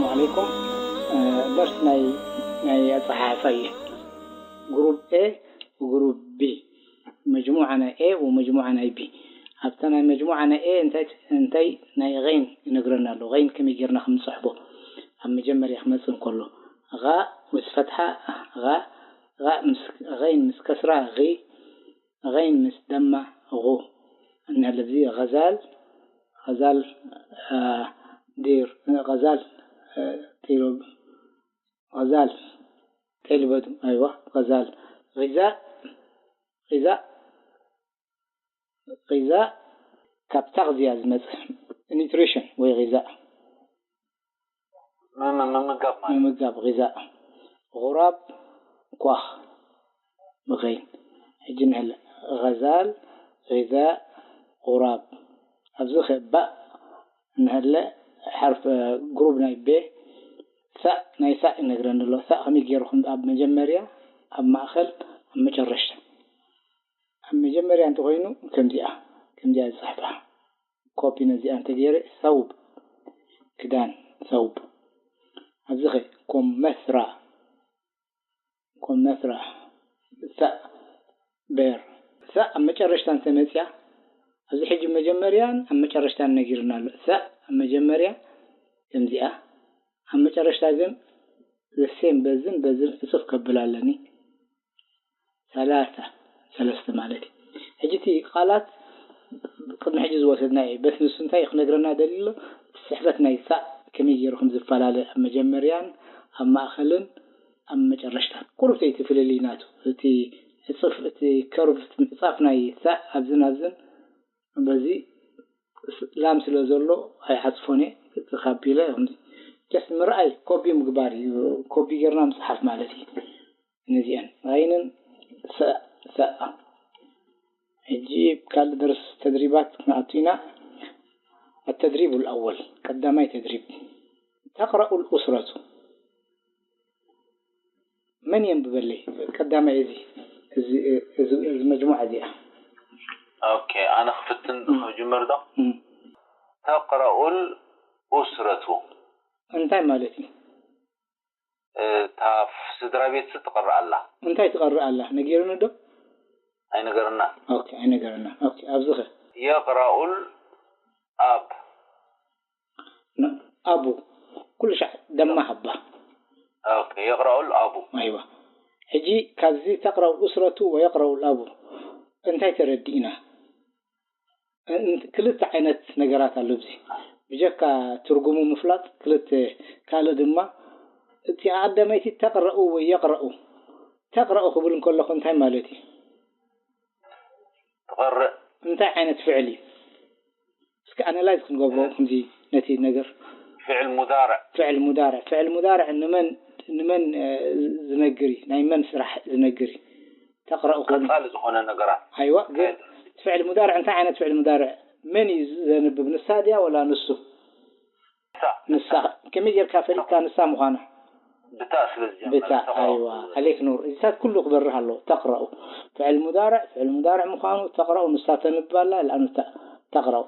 عليكم. درس ናይ ናይ ኣጸሓሕፋ እዩ። ግሩፕ ኤ ወግሩፕ ቢ፣ መጅሙዓ ናይ ኤ ወመጅሙዓ ናይ ቢ። ኣብታ ናይ መጅሙዓ ናይ ኤ እንታይ እንታይ ናይ ገይን ይነግረና ኣሎ። ገይን ከመይ ጌርና ከም ንጽሕቦ ኣብ መጀመርያ ክመጽእ እንከሎ፣ ጋ ምስ ፈትሓ፣ ጋ ጋ ምስ ገይን ምስ ከስራ ጊ፣ ገይን ምስ ደማ ጉ። እንሀለ እዚ ገዛል፣ ገዛል፣ ዲር፣ ገዛል፣ ጢሎ፣ ገዛል፣ ጢልበዱ፣ ኣይዋ፣ ገዛል። ጊዛእ፣ ጊዛእ፣ ጊዛእ ካብ ታግዚያ ዝመጽእ ኒትሪሽን ወይ ጊዛእ። ምም-፣ ምምጋብ ማለት። ምምጋብ ጊዛእ። ጉራብ ኳኽ ብኸይን። ሕጂ ንህለ ገዛል፣ ጊዛእ፣ ጉራብ። ኣብዚ ኸ ባእ ንህለ ሓርፍ፣ ግሩብ ናይ ቤ፣ ሳእ፣ ናይ ሳእ ይነግረኒ ኣሎ። ሳእ ከመይ ገይርኩም ኣብ መጀመርያ፣ ኣብ ማእኸል፣ ኣብ መጨረሽታ። ኣብ መጀመርያ እንተኾይኑ ከምዚኣ፣ ከምዚኣ ዝጽሕፋ። ኮፒ ነዚኣ እንተገይረ ሰውብ፣ ክዳን፣ ሰውብ። ኣብዚ ኸ ኮመስራ፣ ኮመስራ፣ ሳእ፣ ቤር። ሳእ ኣብ መጨረሽታ እንተመጽያ፣ ኣብዚ ሕጂ መጀመርያን ኣብ መጨረሽታን ነጊርና ኣሎ። ሳእ ኣብ መጀመርያ ከምዚኣ፣ ኣብ መጨረሽታ ግን ዘሴም በዝን በዝን ዕጽፍ ከብል ኣለኒ። ሰላሳ፣ ሰለስተ ማለት እዩ። ሕጂ እቲ ቃላት ቅድሚ ሕጂ ዝወሰድና እዩ። በቲ ንሱ እንታይ እዩ ክነግረና ደልዩ ኣሎ? እቲ ስሕበት ናይ ሳእ ከመይ ገይሩ ከም ዝፈላለ ኣብ መጀመርያን ኣብ ማእኸልን ኣብ መጨረሽታን። ቁሩብ እቲ ፍልልይ ናቱ። እቲ ዕጽፍ፣ እቲ ከርቭ፣ እቲ ምዕጻፍ ናይ ሳእ ኣብዝን ኣብዝን በዚ ላም ስለ ዘሎ ኣይዓጽፎን እየ። እቲ ካፒ ኢለ ከምዚ ጀስት ምርኣይ፣ ኮፒ ምግባር እዩ። ኮፒ ጌርና ምጽሓፍ ማለት እዩ። እነዚአን غينን ሰ-፣ ሰ-። ሕጂ ካልእ ደርስ ተድሪባት ክንኣቱ ኢና። التدريب الأول፣ ቀዳማይ ተድሪብ። تقرأ الأسرة። መን የንብበለይ? ቀዳማይ እዚ፣ እዚ፣ እዚ፣ እዚ መጅሙዓ እዚኣ። ኦኬ፣ ኣነ ክፍትን እም። ክጅምር ዶ? እም። تقرأ الأسرة። እንታይ ማለት እዩ? እታ ስድራ ቤት ትቕረእ ኣላ። እንታይ ትቐርእ ኣላ? ነጊሩኒ ዶ? ኣይነገርና። ኦኬ፣ ኣይነገርና። ኦኬ፣ ኣብዚ ኸ? يقرأ الأب። ن-، ኣቡ። ኩሉ ሻዕ ደማ ሃባ። ኦኬ፣ يقرأ الأب። ኣይዋ። ሕጂ ካብዚ تقرأ الأسرة ويقرأ الأب እንታይ ተረዲእና? እን-፣ ክልተ ዓይነት ነገራት ኣሎ ኣብዚ። ብጀካ ትርጉሙ ምፍላጥ ክልተ ካልእ ድማ እቲ ኣቐዳማይቲ ተቕረኡ ወይ የቕረኡ። ተቕረኡ ክብል እንከለኹ እንታይ ማለት እዩ? ትቐርእ። እንታይ ዓይነት ፍዕል እዩ? እስኪ ኣናላይዝ ክንገብሮ እ። ከምዚ ነቲ ነገር። ፍዕል ሙዳርዕ። ፍዕል ሙዳርዕ። ፍዕል ሙዳርዕ ንመን፣ ንመን፣ እ፣ ዝነግር እዩ? ናይ መን ስራሕ ዝነግር እዩ? ተቕረኡ ኮይኑ። ቀጻሊ ዝኾነ ነገራት። ኣይዋ፣ ግን ፍዕል ሙዳርዕ እንታይ ዓይነት ፍዕል ሙዳርዕ? መን እዩ ዘንብብ? ንሳ ድያ ወላ ንሱ? ንሳ። ንሳ። ከመይ ጌርካ ፈሊጥካ ንሳ ምዃና? ብታእ ስለ ዝጀመረ ብታእ፣ ተቕረኡ። ኣይዋ፣ ዓሌክ ኑር። እዚታት ኩሉ ክበርህ ኣለዎ። ተቕረኡ። ፍዕል ሙዳርዕ፣ ፍዕል ሙዳርዕ ምዃኑ፣ ተቕረኡ፣ ንሳ ተንብብ ኣላ፣ ልኣኑ ተ-፣ ተቕረኡ።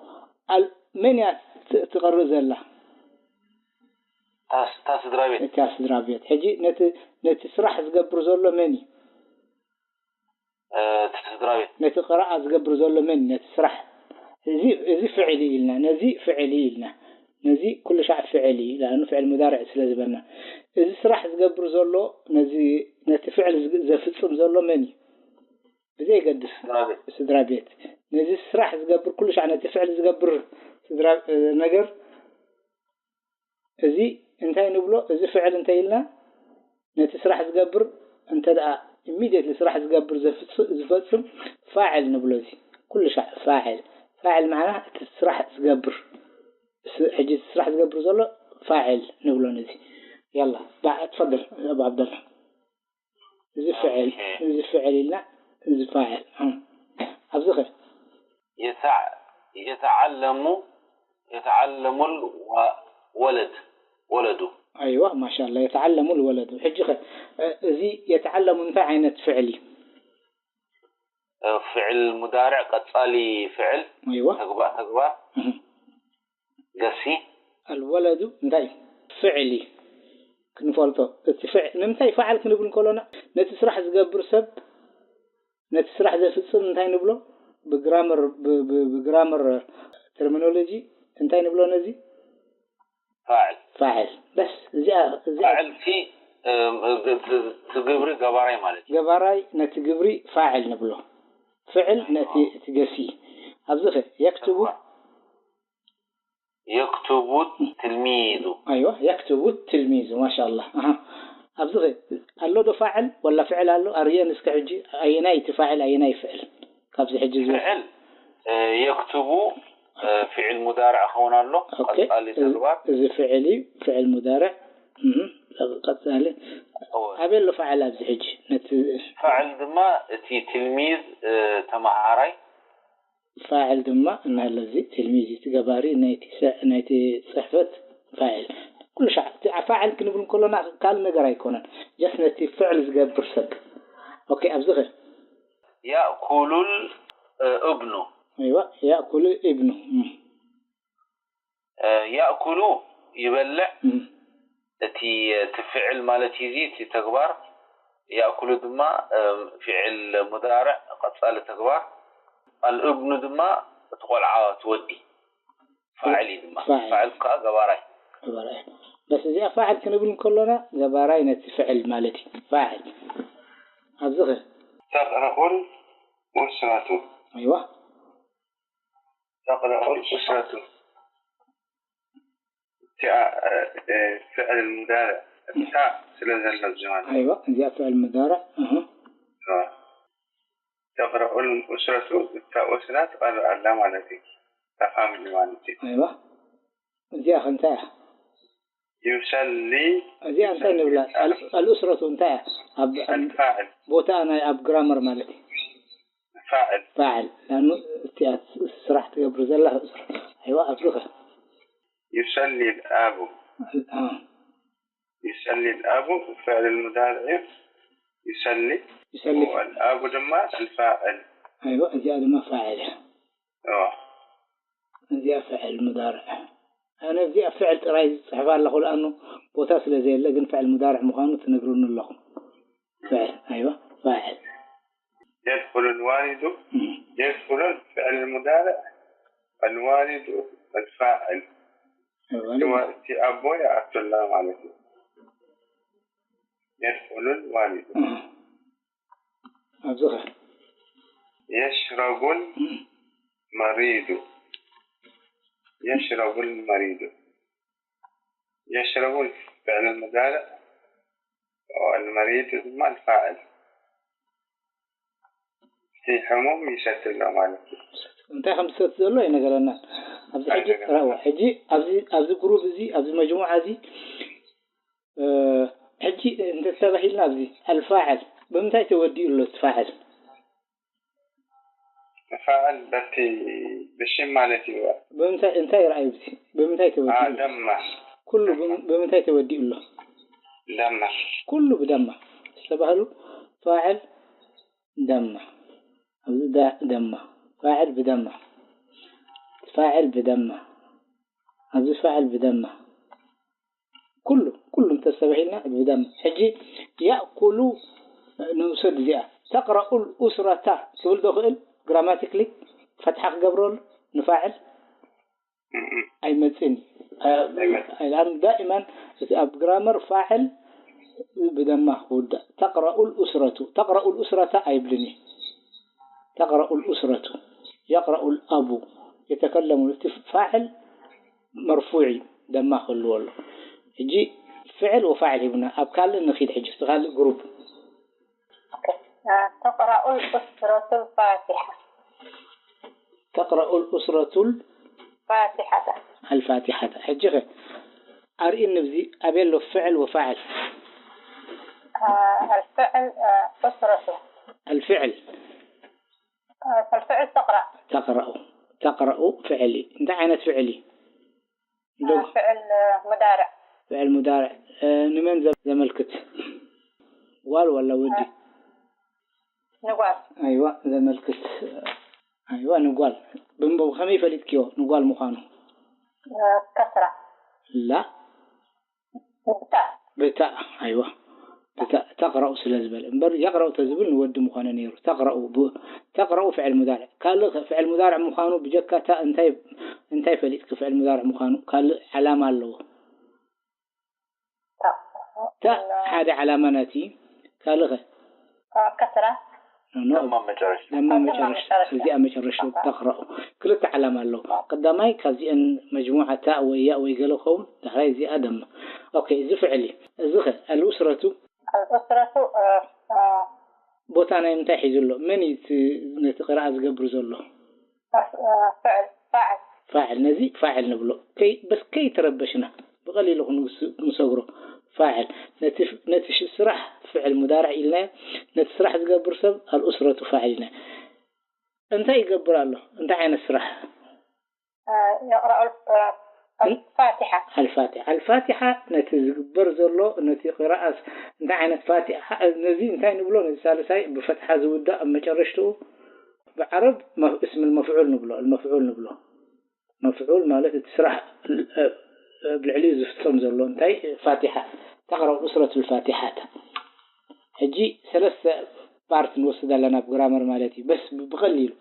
ኣል-፣ መን እያ ት-፣ ትቐርእ ዘላ? እታ ስ-፣ እታ ስድራ ቤት። እታ ስድራ ቤት። ሕጂ ነቲ፣ ነቲ ስራሕ ዝገብር ዘሎ መን እዩ? እ፣ እቲ ስድራ ቤት። ነቲ ቅራኣ ዝገብር ዘሎ መን እዩ? ነቲ ስራሕ። እዚ፣ እዚ ፍዕል እዩ ኢልና፣ ነዚ ፍዕል እዩ ኢልና። ነዚ ኩሉ ሻዕ ፍዕል እዩ፣ ለኣኑ ፍዕል ሙዳርዕ ስለ ዝበልና። እዚ ስራሕ ዝገብር ዘሎ፣ ነዚ፣ ነቲ ፍዕል ዝግ-፣ ዘፍጽም ዘሎ መን እዩ? ብዘይገድስ ስድራ ቤት። ስድራ ቤት። ነዚ ስራሕ ዝገብር ኩሉ ሻዕ ነቲ ፍዕል ዝገብር ስድራ፣ እ፣ ነገር እዚ እንታይ ንብሎ? እዚ ፍዕል እንታይ ኢልና? ነቲ ስራሕ ዝገብር እንተ ደኣ ኢሚድየትሊ ስራሕ ዝገብር ዘፍጽ-፣ ዝፈጽም ፋዕል ንብሎ። እዚ ኩሉ ሻዕ ፋዕል። ፋዕል መዓና እቲ ስራሕ ዝገብር። ስ-፣ ሕጂ እቲ ስራሕ ዝገብር ዘሎ ፋዕል ንብሎ ነዚ። ያላ፣ ባ-፣ ትፈድል ኣቡ ዓብደላ። እዚ ፍዕል፣ ኦኬ። እዚ ፍዕል ኢልና፣ እዚ ፋዕል። እም። ኣብዚ ኸ? يتع-، يتعلم، يتعلم الو-، ولد، ولد። ኣይዋ፣ ማሻላ፣ يتعلم الولد። ሕጂ ኸ፣ እ-፣ እዚ يتعلم እንታይ ዓይነት ፍዕል እዩ? እ፣ ፍዕል ሙዳርዕ፣ ቀጻሊ ፍዕል፣ ኣይዋ። ተግባር፣ ተግባር። እህ። ገሲ። الولد እንታይ እዩ? ፍዕሊ ክንፈልጦ። እቲ ፍዕ-፣ ንምንታይ ፋዕል ክንብል ከሎና፣ ነቲ ስራሕ ዝገብር ሰብ፣ ነቲ ስራሕ ዘፍጽም እንታይ ንብሎ? ብግራመር፣ ብ-፣ ብ-፣ ብግራመር ተርሚኖሎጂ እንታይ ንብሎ ነዚ? ፋዕል። ፋዕል። በስ፣ እዚኣ፣ እዚኣ ፋዕል እቲ፣ እም፣ ግ-፣ ግ-፣ እቲ ግብሪ ገባራይ ማለት እዩ። ገባራይ ነቲ ግብሪ ፋዕል ንብሎ። ፍዕል ነቲ፣ እቲ ገሲ። ኣብዚ ኸ፣ የክትቡ? የክትቡ ትልሚዙ። ኣይዋ፣ የክትቡ ትልሚዙ። ማሻኣላህ። ኣሃ። ኣብዚ ኸ፣ ኣሎ ዶ ፋዕል ወላ ፍዕል ኣሎ? ኣርእየን እስከ ሕጂ፣ ኣየናይ እቲ ፋዕል፣ ኣየናይ ፍዕል? ካብዚ ሕጂ ዝወ- ፍዕል፣ እ፣ የክትቡ፣ እ፣ ፍዕል ሙዳርዕ ክኸውን ኣሎ። ኦኬ። ቀጻሊ እዚ፣ ተግባር። እዚ ፍዕል እዩ፣ ፍዕል ሙዳርዕ። እህ፣ ቀጻሊ። እወ። ኣበይ ኣሎ ፋዕል ኣብዚ ሕጂ? ነቲ ፋዕል ድማ እቲ ትልሚዝ፣ እ፣ ተመሃራይ። ፋዕል ድማ እናሃለ እዚ ትልሚዝ እዩ፣ እቲ ገባሪ ናይቲ ሰ-፣ ናይቲ ጽሕፈት ፋዕል። ኩሉ ሻዕ፣ እቲ ፋዕል ክንብል ከሎና ካልእ ነገር ኣይኮነን። ጀስት ነቲ ፍዕል ዝገብር ሰብ። ኦኬ፣ ኣብዚ ኸ? ያእኩሉል፣ እ፣ እብኑ። ኣይዋ፣ ያእኩሉ ኢብኑ። እም። እ፣ ያእኩሉ ይበልዕ። እም። እቲ፣ እቲ ፍዕል ማለት እዩ፣ እዚ እቲ ተግባር። ያእኩሉ ድማ፣ እ፣ ፍዕል ሙዳርዕ፣ ቀጻሊ ተግባር። ኣልእብኑ ድማ እቲ ቆልዓ፣ እቲ ወዲ። ፋዕል እዩ ድማ። ፋዕል። ፋዕል ከኣ ገባራይ። ገባራይ። በስ እዚኣ ፋዕል ክንብል ከሎና ገባራይ ነቲ ፍዕል ማለት እዩ። ፋዕል። ኣብዚ ኸ? ተቕረኡል ኡስረቱ። ኣይዋ። ተቕረኡል ኡስረቱ። እቲኣ፣ እ፣ እ፣ ፍዕል ሙዳርዕ እታ ስለ ዘሎ ዝማለ። ኣይዋ፣ እዚኣ ፍዕል ሙዳርዕ፣ እህ። እ። ተቕረኡል ኡስረቱ፣ እታ ኡስራ ትቐርእ ኣላ ማለት እዩ። እታ ፋሚሊ ማለት እዩ። ኣይዋ። እዚኣ ከ እንታይ እያ? ዩሰሊ፣ እዚኣ እንታይ ንብላ? ዩሰሊ ኣል-፣ ኣልኡስረቱ እንታይ እያ? ኣብ፣ ኣብ ኣልፋዕል። ቦታ ናይ ኣብ ግራመር ማለት እዩ። ፋዕል። ፋዕል። ለኣኑ እቲኣ ስራሕ ትገብር ዘላ ኡስራ። ኣይዋ፣ ኣብዚ ኸ? ዩሰሊ ኣቡ። አ። ዩሰሊ ኣቡ ፍዕል ሙዳርዕ እዩ። ዩሰሊ። ዩሰሊ። ወኣልኣቡ ድማ ኣልፋዕል። ኣይዋ፣ እዚኣ ድማ ፋዕል እያ። እዋ። እዚኣ ፍዕል ሙዳርዕ። ኣነ እዚኣ ፍዕል ጥራይ ዝጽሕፍ ኣለኹ፣ ለኣኑ ቦታ ስለ ዘየለ፣ ግን ፍዕል ሙዳርዕ ምዃኑ ትነግሩኒ ኣለኹም። ፍዕል፣ ኣይዋ፣ ፋዕል። የድኹሉል ዋሊዱ፣ እም። የድኹሉል ፍዕል ሙዳርዕ፣ ኣልዋሊዱ ኣልፋዕል። ኣልዋሊዱ። እቲ ኣቦ ይኣቱ ኣሎ ማለት እዩ። የድኹሉል ዋሊዱ። እም። ኣብዚ ኸ? የሽረቡል እም። መሪዱ። የሽረቡል መሪዱ። የሽረቡል ፍዕል ሙዳርዕ፣ ወልመሪዱ ድማ ልፋዕል። እቲ ሕሙም ይሰቲ ኣሎ ማለት እዩ። እንታይ ከም ዝሰቲ ዘሎ ኣይነገረናን። ኣብዚ ሕጂ ኣይነገረናን። ረእዋ፣ ሕጂ ኣብዚ፣ ኣብዚ ግሩፕ እዚ፣ ኣብዚ መጅሙዓ እዚ፣ እ፣ ሕጂ እንተተባሂልና ኣብዚ ኣልፋዕል ብምንታይ ተወዲኡ ኣሎ እቲ ፋዕል? ፋዕል በቲ ብሽም ማለት እዩ። ብምንታይ፣ እንታይ ረኣዩ ብዚ? ብምንታይ ተወዲኡ? አ፣ ደማ። ኩሉ ብም-፣ ብምንታይ ተወዲኡ ኣሎ? ደማ። ኩሉ ብደማ ዝተባህሉ ፋዕል ደማ። ኣብዚ ዳ-፣ ደማ። ፋዕል ብደማ። ፋዕል ብደማ። ኣብዚ ፋዕል ብደማ። ኩሉ፣ ኩሉ እንተስተብሂልና ብደም። ሕጂ ያእኩሉ ንውሰድ እዚኣ። ተቕረኡል ኡስረታ ክብል ዶ ክእል? ግራማቲክሊ ፈትሓ ክገብረሉ ንፋዕል? እም። ኣይመጽእን። ኣይመጽእን። ኣይ፣ ዳኢማን እቲ ኣብ ግራመር ፋዕል ብደማ ክውዳእ። ተቕረኡል ኡስረቱ። ተቕረኡል ኡስረታ ኣይብልን እዩ። ተቕረኡል ኡስረቱ። የቕረኡል ኣቡ። የተከለሙ። እቲ ፋዕል መርፉዕ እዩ፣ ደማ ክህልዎ ኣሎ። ሕጂ ፍዕል ወፋዕል ሂብና፣ ኣብ ካልእ ንኺድ። ሕጂ እቲ ካልእ ግሩፕ። ኦኬ። አ፣ ተቕረኡል ኡስረቱል ፋቲሓ። ተቕረኡል ኡስረቱል ፋቲሓታ። ኣልፋቲሓታ። ሕጂ ኸ ኣርእን፣ ኣብዚ ኣበይ ኣሎ ፍዕል ወፋዕል? አ፣ ኣልፍዕል፣ አ፣ ኡስረቱ። ኣልፍዕል። አ፣ ኣልፍዕል ተቕረእ። ተቕረኡ። ተቕረኡ ፍዕል እዩ። እንታይ ዓይነት ፍዕል እዩ? ዶ-፣ አ፣ ፍዕል፣ አ፣ ሙዳርዕ። ፍዕል ሙዳርዕ፣ እ፣ ንመን ዘ-፣ ዘመልክት? ጓል ወላ ወዲ? አ፣ ንጓል። ኣይዋ፣ ዘመልክት። ኣይዋ፣ ንጓል። ብም-፣ ብኸመይ ፈሊጥክዮ ንጓል ምዃኑ? አ፣ ከስራ። ላ። ብታእ ኣይዋ ብታእ ተቕረኡ ስለ ዝበለ እምበር የቕረኡ ተዝብል ንወዲ ምኾነ ነይሩ። ተቕረኡ ብ- ተቕረኡ ፍዕል ሙዳርዕ ካልእ ኸ- ፍዕል ሙዳርዕ ምዃኑ ብጀካ ታእ እንታይ እንታይ ፈሊጥኪ? ፍዕል ሙዳርዕ ምዃኑ ካልእ ዓላማ ኣለዎ። ታእ ሓደ ዓላማ ናቲ ካልእ ኸ ከስራ ኖ ኖ ደማ መጨረሻ ደማ መጨረሽ እዚኣ መጨረሽ ተቕረኡ ክልተ ዓላማ ኣለዎ። ቀዳማይ ካብዚአን መጅሙዓ ታእ ወይ ያእ ወይ ገለ ክኸውን ዳሕራይ እዚኣ ደማ። ኦኬ እዚ ፍዕል እዩ። እዚ ኸ ኣልኡስረቱ الأسرة ቦታ ናይ ምንታይ ሒዙ ኣሎ? መን እዩ እቲ ነቲ ቅርኣ ዝገብር ዘሎ? فعل فاعل ፋዕል ነዚ ፋዕል ንብሎ። ከይ በስ ከይተረበሽና ብቐሊሉ ክንስ- ክንሰግሮ። ፋዕል ነቲ ነቲ ሽ- ስራሕ ፍዕል ሙዳርዕ ኢልናዮ። ነቲ ስራሕ ዝገብር ሰብ ኣልኡስረቱ ፋዕል ኢልና። እንታይ ይገብር ኣሎ? እንታይ ዓይነት ስራሕ? يقرأ الف- الفاتحة ኣልፋቲሓ ኣልፋቲሓ ነቲ ዝግበር ዘሎ ነቲ ቅራኣስ እንታይ ዓይነት ፋቲሓ ነዚ እንታይ ንብሎ? ነዚ ሳልሳይ ብፈትሓ ዝውዳእ ኣብ መጨረሽትኡ ብዓረብ መፍ- እስም መፍዑል ንብሎ። መፍዑል ንብሎ። መፍዑል ማለት እቲ ስራሕ ኣብ ልዕሊኡ ዝፍጸም ዘሎ እንታይ ፋቲሓ ተቕረብ ኡስረቱል ፋቲሓ እታ። ሕጂ ሰለስተ ፓርት ንወስድ ኣለና ኣብ ግራመር ማለት እዩ። በስ ብቐሊሉ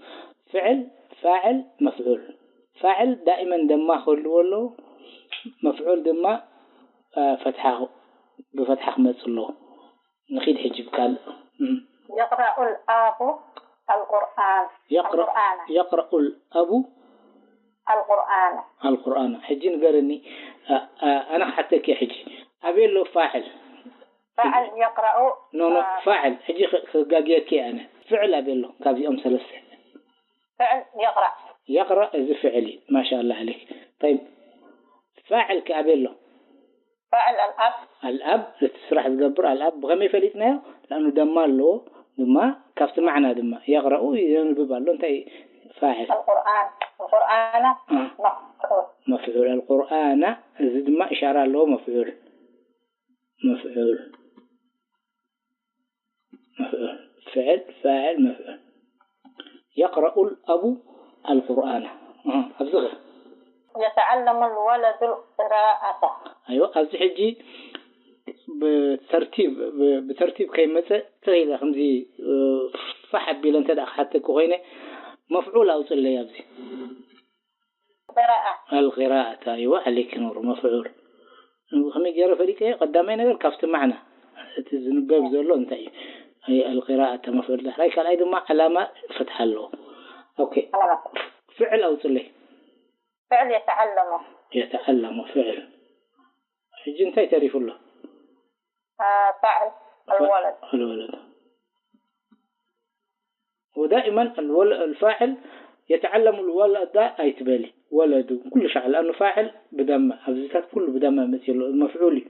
ፍዕል ፋዕል መፍዑል ፋዕል ዳኢመን ደማ ክህልዎ ኣለዎ። መፍዑል ድማ ፈትሓ ብፈትሓ ክመጽእ ኣለዎ። ንኺድ ሕጂ ብካልእ يقرأ الأب القرآن يقرأ القرآن يقرأ الأب القرآن القرآن ሕጂ ንገርኒ ኣነ ክሓተኪ ሕጂ ኣበይ ኣሎ ፋዕል فعل يقرأ ኖ ኖ ፋዕል ሕጂ ክጋግየኪ ኣነ ፍዕል ኣበይ ኣሎ ካብዚኦም ሰለስተ فعل يقرأ يقرأ እዚ ፍዕል እዩ ማሻ ኣላ عليك طيب ፋዕል ከ ኣበይ ኣሎ فعل الأب ኣልኣብ እቲ ስራሕ ዝገብር ኣልኣብ ብኸመይ ፈሊጥናዮ? ለኣኑ ደማ ኣለዎ ድማ ካብቲ ማዕና ድማ የቕረኡ የንብብ ኣሎ እንታይ ፋዕል القرآن القرآن መፍዑል ኣልቁርኣና እዚ ድማ እሻራ ኣለዎ መፍዑል መፍዑል ፍዕል ፋዕል መፍዑል የቕረኡ ኣቡ ኣልቁርኣና ኣብዚ ኸ يتعلم الولد القراءة ኣይዋ ኣብዚ ሕጂ ብተርቲብ ብተርቲብ ከይመፀ ተኺለ ከምዚ ፋሕ ኣቢለ እንተ ክሓተኪ ኮይነ መፍዑል ኣውፅለይ ኣብዚ قراءة القراءة ኣይዋ عليك نور مفعول ከመይ ገይረ ፈሊጠዮ ቀዳማይ ነገር ካብቲ ማዕና እቲ ዝንበብ ዘሎ እንታይ እዩ القراءة مفعول ዳሕራይ ካልኣይ ድማ ዓላማ ፈትሓ ኣለዎ ኦኬ ፍዕል ኣውፅለይ فعل يتعلم يتعلم فعل ሕጂ እንታይ ተሪፉ ኣሎ فعل الولد الولد ودائما الول الفاعل يتعلم الولد ኣይትበሊ ወለዱ ኩሉ ሻዕ ለኣኑ ፋዕል ብደማ ኣብዚታት ኩሉ ብደማ መፅእ ኣሎ መፍዑል እዩ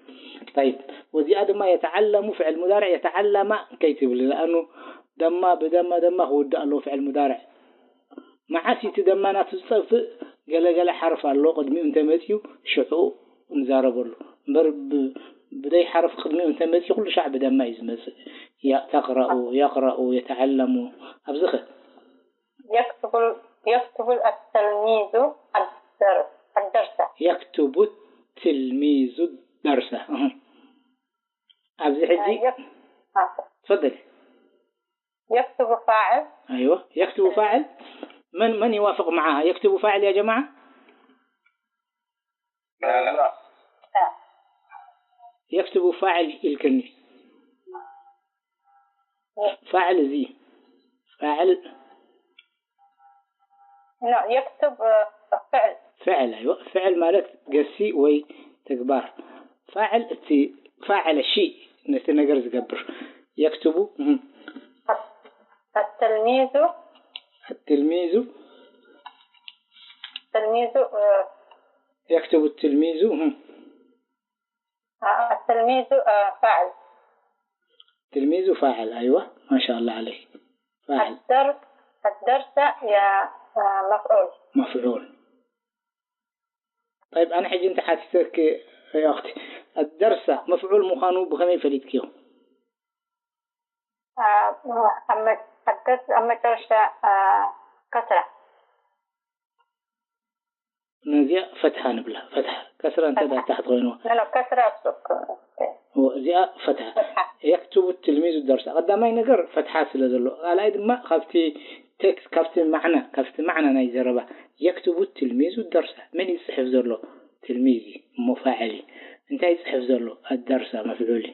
طيب ወዚኣ ድማ يتعلم فعل مضارع يتعلم ከይትብሊ ለኣኑ ደማ ብደማ ደማ ክውዳእ ኣለዎ فعل مضارع መዓስ እቲ ደማ ናቱ ዝጠፍእ ገለገለ ሓርፍ ኣሎ ቅድሚኡ እንተመፅኡ ሽዑ ንዛረበሉ እምበር ብደይ ሓርፍ ቅድሚኡ እንተመፅኡ ኩሉ ሻዕ ብደማ እዩ ዝመፅእ ተቕረኡ የቕረኡ የተዓለሙ ኣብዚ ኸ يكتب يكتب التلميذ الدرس الدرس يكتب التلميذ الدرس ኣብዚ ሕጂ يك- آه. تفضل يكتب فاعل أيوة يكتب فاعل من من يوافق معها يكتب فاعل يا جماعة يكتب فاعل الكلمة فاعل زي فاعل لا يكتب آه، فعل فعل أيوة فعل ማለት ገሲ ወይ ተግባር فاعل እቲ فاعل شيء ነቲ ነገር ዝገብር يكتب التلميذ التلميذ التلميذ آه، يكتب التلميذ التلميذ فاعل تلميذ فاعل أيوة ما شاء الله عليك فاعل الدرس الدرس يا مفعول مفعول طيب أنا حجي أنت حاتسك يا أختي الدرس مفعول مخانو بخمي فريد كيو الدرس أما ترشا كسرة نزيا فتحة نبلة فتحة كسرة أنت دا تحت غينو لا لا كسرة እዚኣ ፈትሓ። የክትቡ ትልሚዙ ደርሳ። ቀዳማይ ነገር ፈትሓ ስለ ዘሎ፣ ካልኣይ ድማ ካብቲ ቴክስት፣ ካብቲ ማዕና፣ ካብቲ ማዕና ናይ ዘረባ የክትቡ ትልሚዙ ደርሳ። መን ይጽሕፍ ዘሎ? ትልሚዝ እዩ እሞ ፋዕል እዩ። እንታይ ይጽሕፍ ዘሎ? ኣደርሳ መፍዑል እዩ።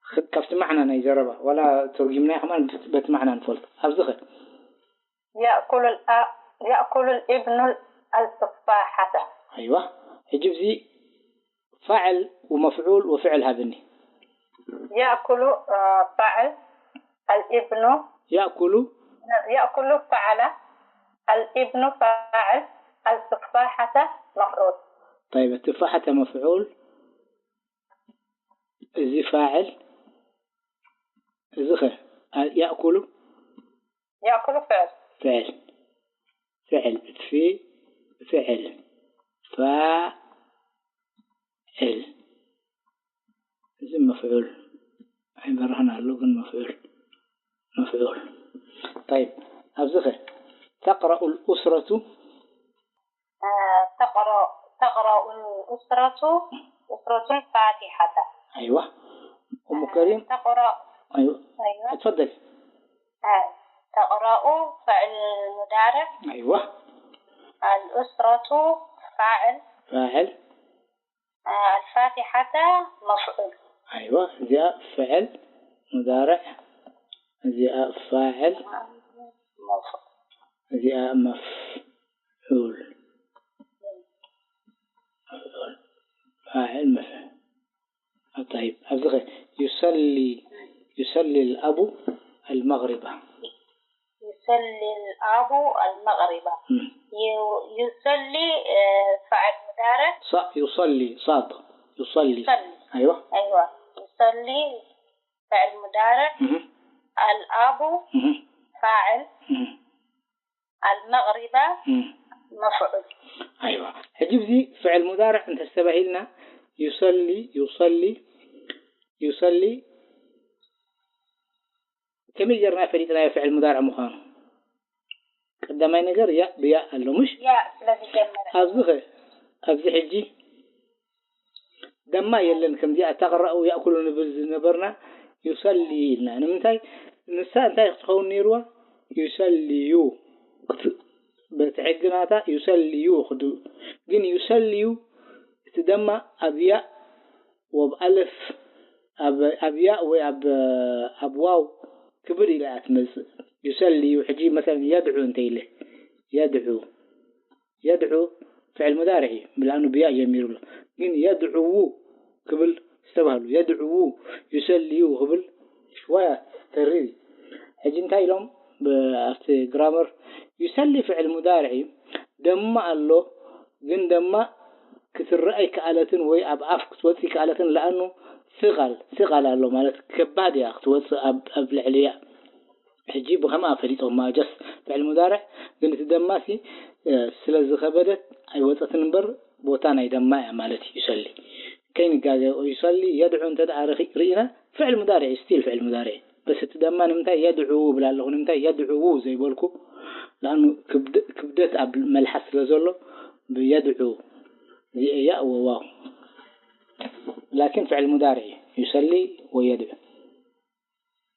ክ-፣ ካብቲ ማዕና ናይ ዘረባ፣ ዋላ ተርጉምናዮ ከማን በቲ ማዕና ንፈልጦ። ኣብዚ ኸ? يأكل الأ-، يأكل الابن التفاحة. ኣይዋ። ሕጂ እዚ ፋዕል ወመፍዑል ወፍዕል ሃብኒ። يأكل، آه، فعل، الابن يأكل. يأكل فعل، الابن فاعل، التفاحة مفعول. طيب، التفاحة مفعول. እዚ ፋዕል፣ እዚ ኸ? አ-፣ يأكل። يأكل فعل. ፍዕል። ፍዕል። ፊ-፣ ፍዕል። ፋዕል። እዚ መፍዑል። ኣይበርህን ኣሎ ግን መፍዑል። መፍዑል። طيب፣ ኣብዚ ኸ? تقرأ الأسرة آه، تقرأ، تقرأ الأسرة، أسرة الفاتحة. أيوة. أم آه، كريم. تقرأ. أيوة. أيوة. اتفضل. آه، تقرأ فعل مضارع. أيوة. الأسرة فاعل. فاعل. آه، الفاتحة مفعول. أيوة، እዚኣ ፍዕል ሙዳርዕ፣ እዚኣ ፋዕል፣ እዚኣ መፍዑል። መፍዑል። ፋዕል መፍዑል። طيب، ኣብዚ ኸ يصلي، يصلي الأب المغرب. يصلي الأب المغرب. مم. ي-، يصلي، آه، فعل مضارع. ص-، يصلي، صاد. يصلي. يصلي. أيوة. أيوة. يصلي فعل مضارع. مم. الأب مم. فاعل. مم. المغرب مم. مفعول. أيوة. ሕጂ እዚ ፍዕል ሙዳርዕ እንተስተባሂልና፣ يصلي، يصلي، يصلي ከመይ ጌርና ፈሊጥናዮ ፍዕል ሙዳርዕ ምዃኑ? ቀዳማይ ነገር ያእ ብያእ ኣሎ፣ ምሽ? ያእ ስለ ዝጀመረ። ኣብዚ ኸ፣ ኣብዚ ሕጂ ደማ የለን፣ ከምዚኣ ተቕረኡ ያእኩሉ ንብል ዝነበርና ዩሰሊ ኢልና። ንምንታይ? ንሳ እንታይ ክትኸውን ነይርዋ? ዩሰልዩ። ክት-፣ በቲ ሕጊ ናታ ዩሰልዩ ክድ-፣ ግን ዩሰልዩ እቲ ደማ ኣብ ያእ ወብ ኣለፍ ኣብ፣ ኣብ ያእ ወይ ኣብ፣ ኣብ ዋው ክብል ኢላ እያ ትመጽእ። ዩሰሊ እዩ። ሕጂ መሰለን የድዑ እንተ ኢለ፣ የድዑ፣ የድዑ ፍዕል ሙዳርዕ እዩ፣ ብላእኑ ብያእ ጀሚሩ ኣሎ። ግን የድዑዉ ክብል ዝተባህሉ፣ የድዑዉ፣ ዩሰልዩ ክብል ሽዋያ ተሪር እዩ። ሕጂ እንታይ ኢሎም ብ-፣ ኣብቲ ግራመር፣ ዩሰሊ ፍዕል ሙዳርዕ እዩ፣ ደማ ኣሎ፣ ግን ደማ ክትረአ ኣይከኣለትን ወይ ኣብ ኣፍ ክትወጽእ ኣይከኣለትን፣ ለኣኑ ስቓል፣ ስቓል ኣሎ ማለት ከባድ እያ ክትወጽእ ኣብ፣ ኣብ ልዕሊ ያእ። ሕጂ ብኸምኣ ፈሊጦማ ጀስ ፍዕል ሙዳርዕ፣ ግን እቲ ደማሲ፣ እ፣ ስለ ዝኸበደት ኣይወጸትን እምበር ቦታ ናይ ደማ እያ ማለት እዩ። ዩሰሊ ከይንጋገ፣ ዩሰሊ የድዑ እንተ ደኣ ርኺ-፣ ርኢና ፍዕል ሙዳርዕ እዩ፣ ስቲል ፍዕል ሙዳርዕ እዩ። በስ እቲ ደማ ንምንታይ የድዑ እብል ኣለኹ፣ ንምንታይ የድዕዉ ዘይበልኩ? ለኣኑ ክብደ-፣ ክብደት ኣብ መልሓስ ስለ ዘሎ ብየድዑ እዚኣ እያ ወዋው። ላኪን ፍዕል ሙዳርዕ እዩ፣ ዩሰሊ ወየድዑ።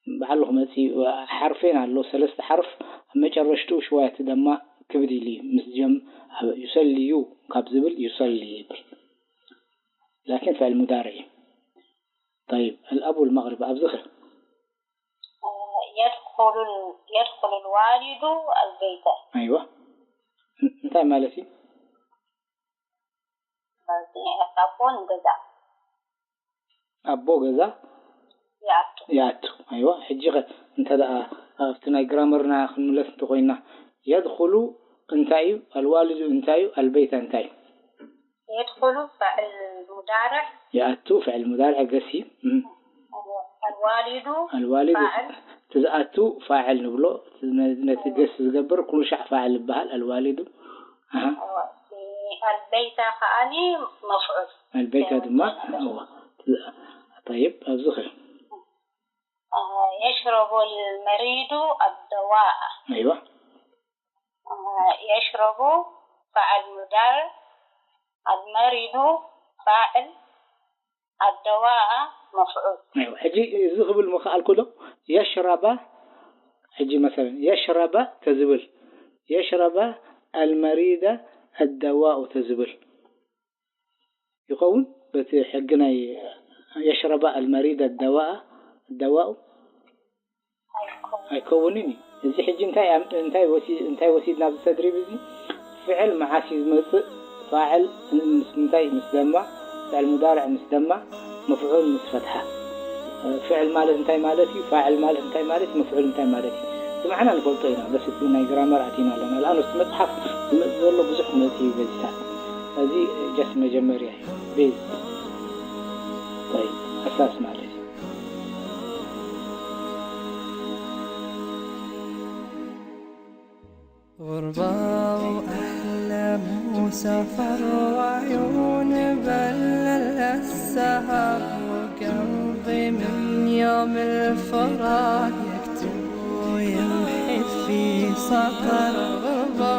ባዕሉ ክመጽእ እዩ። ሓርፌን ኣሎ፣ ሰለስተ ሓርፍ ኣብ መጨረሽትኡ ሽዋያ እቲ ደማ ክብድ ኢሉ እዩ። ምስ ጀም-፣ ኣብ ዩሰልዩ ካብ ዝብል ዩሰሊ ይብል። ላኪን ፍዕል ሙዳርዕ እዩ። طيب، الأب والمغرب ኣብዚ ኸ? يدخل ال-، يدخل الوالد البيت. ኣይዋ። ን-፣ እንታይ ማለት እዩ? ኣቦ ንገዛ። ኣቦ ገዛ ይኣቱ። ይኣቱ። ኣይዋ፣ ሕጂ ኸ እንተ ደኣ ኣብቲ ናይ ግራመርና ክንምለስ እንተኾይና፣ የድኹሉ እንታይ እዩ? ኣልዋልዱ እንታይ እዩ? ኣልበይታ እንታይ እዩ? يدخل فعل مضارع. ይኣቱ ፍዕል ሙዳርዕ ገስ እዩ። እም። الوالد ኣልዋልዱ فاعل. እቲ ዝኣቱ ፋዕል ንብሎ፣ እቲ ነ-፣ ነቲ ገስ ዝገብር ኩሉ ሻዕ ፋዕል ይበሃል። ኣልዋልዱ። ኣሃ። البيت ከኣኒ መፍዑል። ኣልበይታ ድማ፣ እዋ። ጠይብ፣ ኣብዚ ኸ? يشرب المريض الدواء. ኣይዋ። يشرب فعل مضارع، المريض فاعل، ኣደዋኣ መፍዑል። ሕጂ እዚ ክብል ምኽኣልኩ ዶ የሽረባ ሕጂ መሰለን የሽረባ ተዝብል የሽረባ ኣልመሪደ ኣደዋኡ ተዝብል ይኸውን በቲ ሕጊ ናይ የሽረባ ኣልመሪደ ኣደዋኡ ኣይከውንን እዩ። እዚ ሕጂ እንታይ ወሲድና ኣብዚ ተድሪብ እዚ ፍዕል መዓስ እዩ ዝመፅእ ፋዕል ምስ ምንታይ ምስ ደማ ፍዕል ሙዳርዕ ምስ ደማ መፍዑል ምስ ፈትሓ ፍዕል ማለት እንታይ ማለት እዩ ፋዕል ማለት እንታይ ማለት እዩ መፍዑል እንታይ ማለት እዩ እቲ መዓና ንፈልጦ ኢና በስ እቲ ናይ ግራመር ኣቲና ኣለና ንኣብነት እቲ መፅሓፍ ዝመፅእ ዘሎ ብዙሕ ክመፅእ እዩ በዚታት እዚ just መጀመርያ እዩ base ኣሳስ ማለት እዩ غربة وأحلام وسفر وعيون بلل السهر وقلبي من يوم الفراق يكتب ويمحي في سطر غربة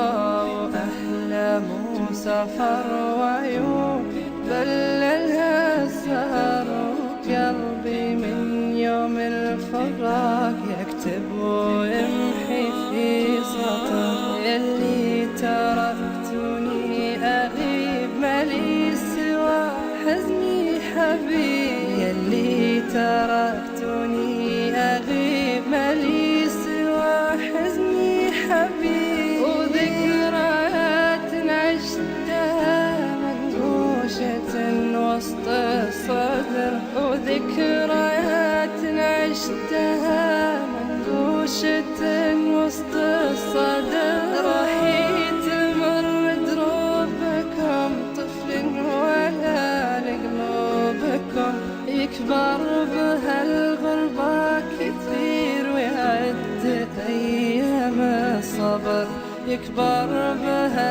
وأحلام وسفر وعيون بللها السهر وقلبي من يوم الفراق يكتب ويمحي في سطر يلي تركتني أغيب مالي سوى حزني حبيب يلي تركتني أغيب مالي سوى حزني حبيب وذكريات عشتها منقوشة وسط الصدر وذكريات عشتها منقوشة وسط الصدر راح يتمر دروبكم طفل ولا لقلوبكم يكبر بهالغربة كثير ويعد أيام الصبر يكبر بها